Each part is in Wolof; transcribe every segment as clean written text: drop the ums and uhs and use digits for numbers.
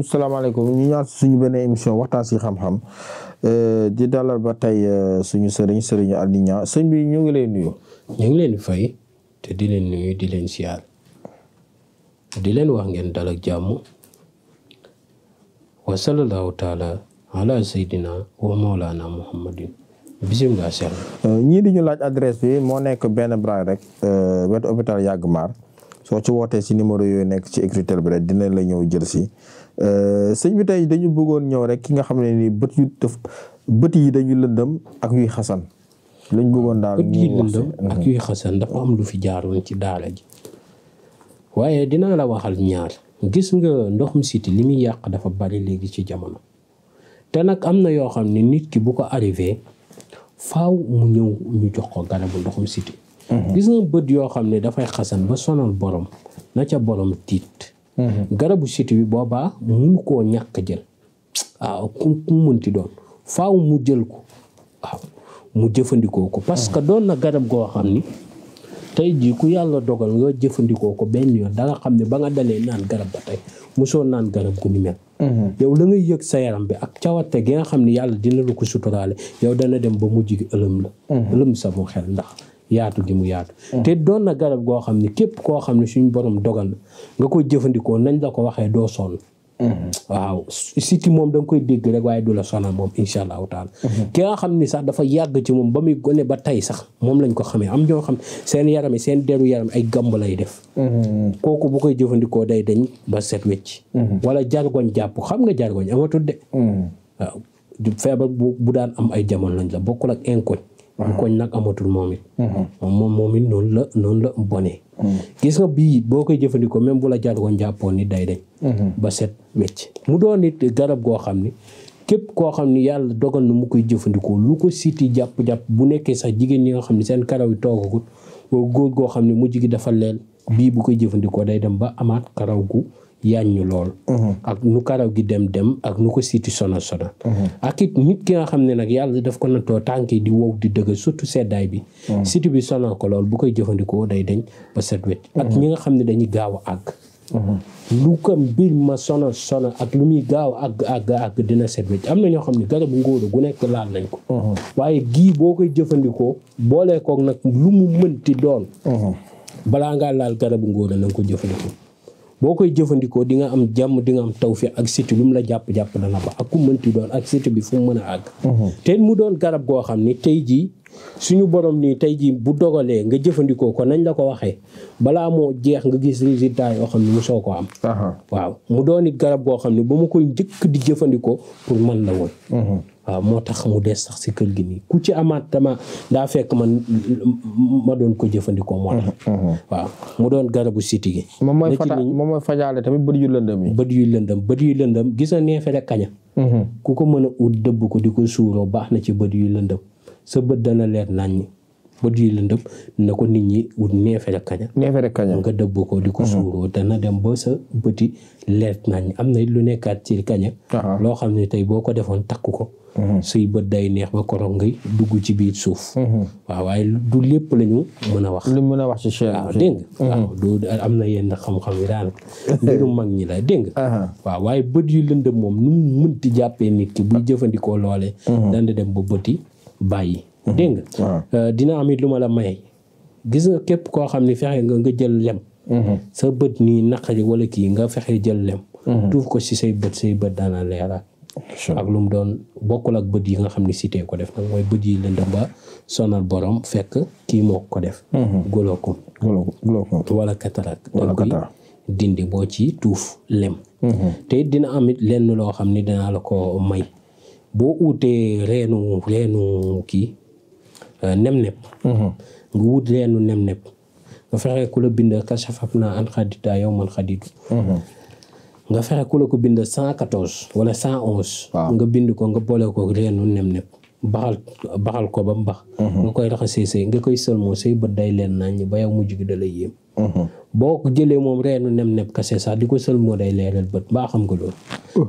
salaamaaleykum ñu ñaar suñu benn émission waxtaan si xam-xam di dalal ba tey suñu sëriñ Alioune Niang sëñ bi ñu ngi lay nuyu. ñu ngi leen di fay te di leen nuyu di leen siyaar di leen wax ngeen dal ak jàmm wa sallallahu taala ala sayyidina wa mawlana muhammadin bisimilah seex ñii di ñu laaj adresse bi moo nekk benn bras rek wetu hôpital Yagg Maar soo ci wootee si numéro yooyu nekk ci écriture bi rek dina la ñëw jël si sëñ bi tey dañu bëggoon ñëw rek ki nga xam ne nii bët yi dañu lëndëm ak yuy xasan lañ bëggoon daal bët yi lëndëm ak yuy xasan dafa am lu fi jaaroon ci daara ji waaye dinaa la waxal ñaar gis nga ndoxum siti li muy yàq dafa bari léegi ci jamono te nag am na yoo xam ne nit ki bu ko arrivé faaw mu ñëw ñu jox ko garabu ndoxum siti gis nga bët yoo xam ne dafay xasan ba sonal borom na ca borom tiit garabu siti bi boobaa munu koo ñàkk jël waaw ku mënti doon faaw mu jël ko waaw mu jëfandikoo ko parce que doon na garab goo xam ni tey jii ku yàlla dogal nga jëfandikoo ko benn yoon da nga xam ne ba nga dalee naan garab ba tey mosoo naan garab gu ni mel yow la ngay yëg sa yaram bi ak cawarte gi nga xam ne yàlla dina la ko suturaale yow dana dem ba mujj gi ëlëm sama xel ndax yaatu gi mu yaatu te doon na garab goo xam ne képp koo xam ne suñu borom dogal na nga koy jëfandikoo nañ la ko waxee doo sonn waaw siti moom da nga koy dégg rek waaye du la sonal moom insha allahu taala ki nga xam ni sax dafa yàgg ci moom ba muy gone ba tey sax moom lañ ko xamee am ñoo xam seen yaram yi seen deru yaram ay gàmb lay def kooku bu koy jëfandikoo day dañ ba set wecc wala jargoñ jàpp xam nga jargoñ amatul de waaw feebar bu daan am ay jamono lañ la bokkul ak inkoñ koñ nag amatul moom it moom it noonu la bonee gis nga bii boo koy jëfandikoo même bu la jargoon jàppoon ni day dañ ba set wecc mu doon it garab goo xam ni képp koo xam ni yàlla dogal na mu koy jëfandikoo lu ko siti jàpp-jàpp bu nekkee sax jigéen ñi nga xam ne seen karaw yi toogagul góor goo xam ne mujj gi dafa leel bii bu koy jëfandikoo day dem ba amaat karaw gu yàññu lool ak nu karaw gi dem ak nu ko siti sonal ak it nit ki nga xam ne nag yàlla daf ko nattoo tànk yi di wow di dëgg surtout seddaay bi siti bi sonal ko lool bu koy jëfandikoo day dañ ba set wecc ak ñi nga xam ne dañuy gaaw a àgg lu ko mbir ma sonal ak lu muy gaaw àgg dina set wecc am na ñoo xam ne garabu ngóora gu nekk laal nañ ko waaye gii boo koy jëfandikoo boolee koog nag lu mu mënti doon balaa ngaa laal garabu ngóora na nga ko jëfandikoo boo koy jëfandikoo di nga am jàmm di nga am tawfiq ak siti lu mu la jàpp dana ba ak ku mënti doon ak siti bi fu mu mën a àgg te mu doon garab goo xam ni tey jii suñu borom nii tey jii bu dogalee nga jëfandikoo ko nañ la ko waxee balaa moo jeex nga gis résultat yoo xam ne mosoo ko am waaw mu doon it garab goo xam ne ba ma koy njëkk di jëfandikoo pour man la woon waaw moo tax mu des sax si kër gi nii ku ci amaat tama daa fekk man ma doon ko jëfandikoo moo tax waaw mu doon garabu siti gi moom mooy fajaale tamit bët yu lëndëm gis na neefere kaña ku ko mën a ut dëbb ko di ko suuroo baax na ci bët yu lëndëm sa bët dana leer naññi bët yu lëndëm na ko nit ñi ut neefere kaña nga dëbb ko di ko suuroo dana dem ba sa bëti leer naññi am na lu nekkaat ci kaña loo xam ne tey boo ko defoon takk ko say bët day neex ba koroog ngay dugg ci biir suuf waaw waaye du lépp lañu mën a wax lu mën a wax ci chaîne waaw dégg nga waaw du am na yenn xam-xam yi daanaka mbirum mag ñi la dégg nga waaw waaye bët yu lëndëm moom nu mu mënti jàppee nit ki buy jëfandikoo loolee dana dem ba bëti bàyyi dégg nga dina am it lu ma la may gis nga képp koo xam ne fexe nga jël lem sa bët nii naqari wala kii nga fexe jël lem tuuf ko ci say bët daana leeraat ak lu mu doon bokkul ak bët yi nga xam ne sitee ko def nag mooy bët yi lëndëm ba sonal borom fekk kii moo ko def glaucome wala cataracte da koy dindi boo ci tuuf lem te dina amit lenn loo xam ne dinaa la ko may boo uutee reenu kii nem-nem nga wut reenu nem-nem nga fexe ku la bind kashafaf naa an xadita yow man xaditu nga fexe ku la ko bind 114 wala 111 nga bind ko nga boole ko reenu nem-nem baxal ko ba mu bax nga koy raxasee say nga koy sëlmoo say bët day leen nañ ba yow mujj gi da lay yéem boo ko jëlee moom reenu nem-nem kase sax di ko sëlmoo day leeral bët mbaa xam nga loolu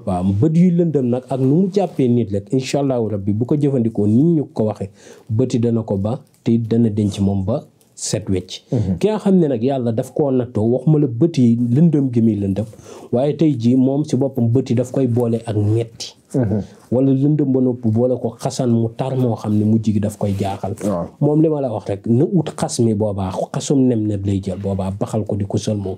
waaw bët yu lëndëm nag ak nu mu jàppee nit rek incha allahu rabbi bu ko jëfandikoo nii ñu ko waxee bëti dana ko ba te dana denc moom ba set wecc ki nga xam ne nag yàlla daf koo nattoo waxuma la bët yi lëndëm gi muy lëndëm waaye tey jii moom si boppam bët yi daf koy boole ak metti wala lëndëm ba nopp boole ko xasan mu tar moo xam ne mujj gi daf koy jaaxal moom li ma la wax rek na ut xas mi boobaa xasum nem-nem lay jël boobaa baxal ko di ko sël moom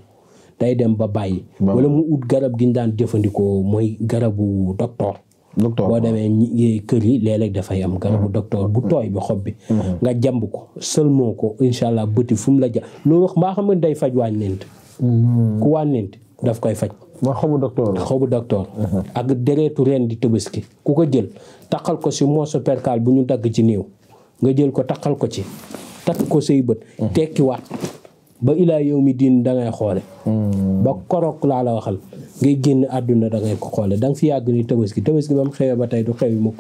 day dem ba bàyyi wala mu ut garab gi ñu daan jëfandikoo mooy garabu docteur boo demee kër yi léeg-léeg dafay am garabu docteur bu tooy bi xob bi nga jamb ko sëlmoo ko incha allah bëti fu mu la ja loolu wax mbaa xam nga day faj wànnent ku wànnent daf koy faj ma xobu docteur ak deretu ren di Tabaski ku ko jël takkal ko si mooso perkaal bu ñu dagg ci néew nga jël ko takkal ko ci takk ko say bët tekkiwaat ba ilaa yow mi diin da ngay xoole ba korok laa la waxal ngay génn àdduna da ngay ko xoole da nga fi yàgg ni Tabaski ba mu xewee ba tey du xewi mukk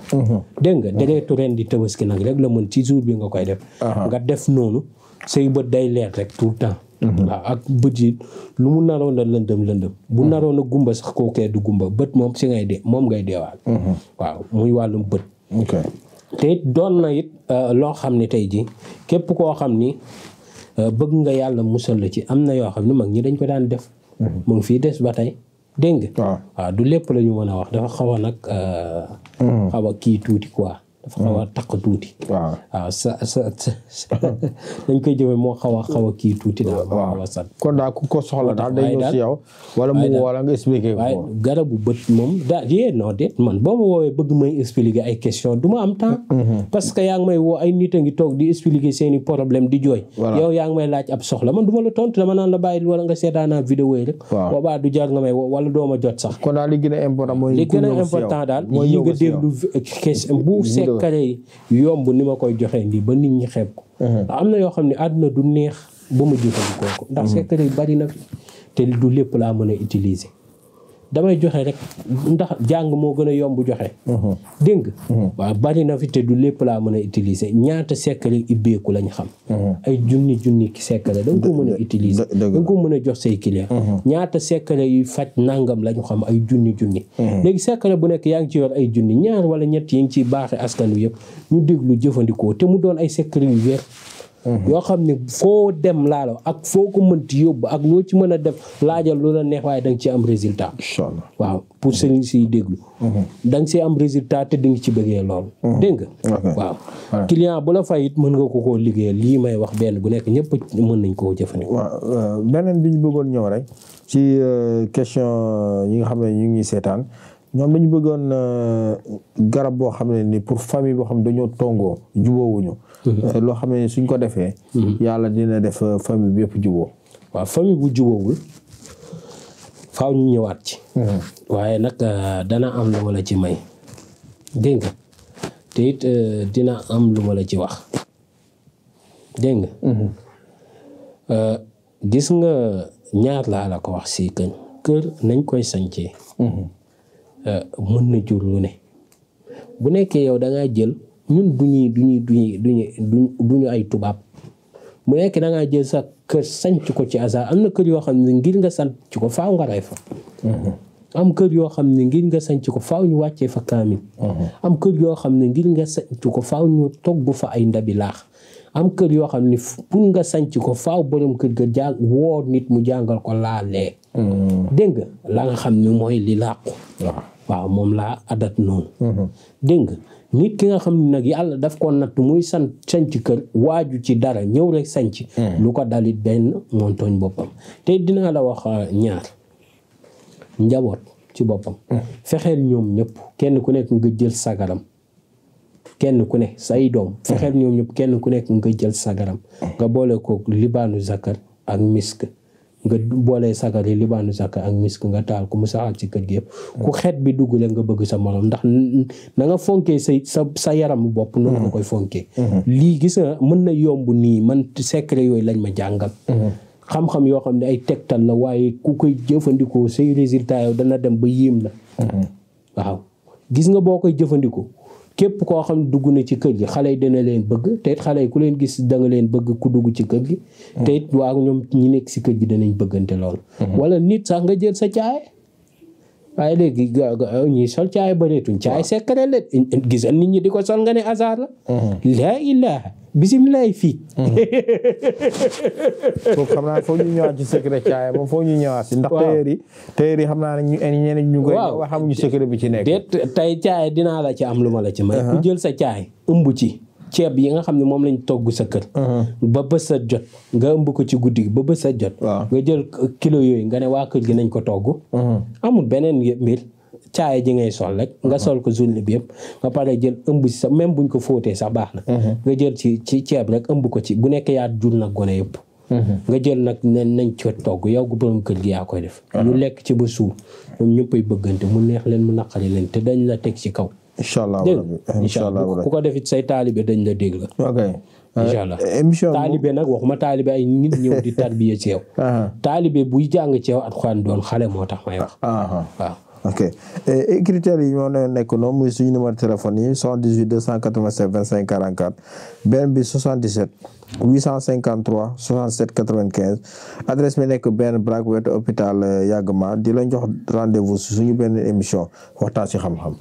dégg nga deretu ren di Tabaski nag rek la mën ci jour bi nga koy def nga def noonu say bët day leer rek tout le temps waaw ak bët yi lu mu naroon a lëndëm bu naroon a gumba sax kookee du gumba bët moom si ngay dee moom ngay deewaal waaw muy wàllum bët te it doon na it loo xam ne tey ji képp koo xam ni bëgg nga yàlla musal la ci am na yoo xam ne mag ñi dañ ko daan def mu ngi fii des ba tey dégg nga waaw du lépp la ñu mën a wax dafa xaw a nag xaw a kii tuuti quoi dafa xaw a taq tuuti waaw sa dañ koy jëfe moo xaw a kii tuuti daal xaw a sat kon daal ku ko soxla daal day ñëw si yow wala mu wala nga expliqué ko waaye garabu bët moom non déet man boo ma woowee bëgg may expliquer ay question du ma am temps parce que yaa ngi may woo ay nit a ngi toog di expliquer seeni problème di jooy yow yaa ngi may laaj ab soxla man du ma la tontu dama naan la bàyyi wala nga seetaanaa vidéo yi rek boobaa du jar nga may woo wala doo ma jot sax kon daal li gën a important mooy li gën a important daal yi nga déglu question bu sekkare yomb ni ma koy joxee nii ba nit ñi xeeb ko am na yoo xam ne àdduna du neex ba ma jëfandikoo ko ndax sekkare yi bari na te du lépp laa mën a utiliser damay joxe rek ndax jàng moo gën a yomb joxe dégg nga waaw bari na fi te du lépp laa mën a utiliser ñaata sekkare ibbeeku lañ xam ay junni sekkare da nga ko mën a utiliser da nga ko mën a jox say client ñaata sekkare yu faj nangam lañu xam ay junni léegi sekkare bu nekk yaa ngi ci yor ay junni ñaar wala ñett yi ngi ciy baaxe askan wi yëpp ñu déglu jëfandikoo te mu doon ay sekkare yu wér yoo xam ne foo dem laalo ak foo ko mënti yóbbu ak loo ci mën a def laajal lu la neex waaye da nga ci am résultat waaw pour sëriñ siy déglu da nga si am résultat te di nga ci bëggee loolu dégg nga waaw client bu la fay it mën nga ko koo liggéeyal lii may wax benn bu nekk ñëpp mën nañ koo jëfandikoo waaw beneen bi ñu bëggoon ñëw rek ci question yi nga xam ne ñu ngi seetaan ñoom dañu bëggoon garab boo xam ne ni pour famille boo xam ne dañoo tongoo jubóowuñu loo xam ne suñ ko defee yàlla dina def famille bi yëpp jubóo waaw famille bu jubóowul faaw ñu ñëwaat ci waaye nag dana am lu ma la ci may dégg nga te it dina am lu ma la ci wax dégg nga gis nga ñaar laa la ko wax si kër nañ koy sañcee mën na jur lu ne bu nekkee yow da ngaa jël ñun duñu ay tubaab bu nekkee da ngaa jël sa kër sanc ko ci hasard am na kër yoo xam ne ngir nga sanc ko faaw nga rey fa am kër yoo xam ne ngir nga sanc ko faaw ñu wàccee fa kaamil am kër yoo xam ne ngir nga sanc ko faaw ñu togg fa ay ndabi laax am kër yoo xam ne pour nga sanc ko faaw borom kër ga jàng woo nit mu jàngal ko laalee dégg nga la nga xam ne mooy li làqu waaw moom laa adat noonu dégg nga nit ki nga xam ne nag yàlla daf ko natt muy sanc kër waaju ci dara ñëw rek sanc lu ko dalit benn moom tooñ boppam te dinaa la wax ñaar njaboot ci boppam fexeel ñoom ñëpp kenn ku nekk nga jël sagaram kenn ku ne say doom fexeel ñoom ñëpp kenn ku nekk nga jël sagaram nga boole ko libaanu zakar ak misk nga boolee sagari libaanu saka ak misk nga taal ko mu saxal ci kër gi yëpp ku xeet bi dugg leen nga bëgg sa morom ndax na nga fonkee sa yaramu bopp noonu nga koy fonkee lii gis nga mën na yomb nii man secret yooyu lañ ma jàngal xam-xam yoo xam ne ay tegtal la waaye ku koy jëfandikoo say résultat yow dana dem ba yéem la waaw gis nga boo koy jëfandikoo képp koo xam ne dugg na ci kër gi xale yi dina leen bëgg te it xale yi ku leen gis da nga leen bëgg ku dugg ci kër gi te it waa ñoom ñi nekk si kër gi danañ bëggante lool wala nit sax nga jël sa caay waaye léegi ñi sol caay bëreetuñ caay secret la gis nit ñi di ko sol nga ne hasard la laa ilaaha bisimilah fii foofu xam naa foofu ñu ñëwaat ci secret caay moom foofu ñu ñëwaat si ndax tailleur yi xam naa ne ñeneen ñu koy wax xamuñu secret bi ci nekk déet tey caay dinaa la ci am lu ma la ci may ku jël sa caay ëmb ci ceeb yi nga xam ne moom lañ togg sa kër ba bës sa jot nga ëmb ko ci guddi gi ba bës sa jot nga jël kilo yooyu nga ne waa kër gi nañ ko togg amul beneen mbir caay ji ngay sol rek nga sol ko journée bi yëpp nga pare jël ëmb ci sa même buñ ko fóotee sax baax na nga jël ci ceeb rek ëmb ko ci bu nekk yaa jur nag gone yëpp nga jël nag ne nañ ko togg yow gu borom kër gi yaa koy def ñu lekk ci ba suur ñoom ñëppay bëggante mu neex leen mu naqari leen te dañ la teg ci kaw inshallah ku ko defit say taalibe dañ la dégg la inshallah taalibe nag waxuma taalibe ay nit ñëw di tarbiye ci yow taalibe buy jàng ci yow Alxuraan doon xale moo tax may wax waaw ok critères yi ñoo nekk noonu muy suñu numéro téléphone yi 78 287 25 44 benn bi 77 853 67 95 adresse bi nekk benn Brak wetu hôpital Yagmar di la jox rendez-vous suñu benn émission waxtaan ci xam-xam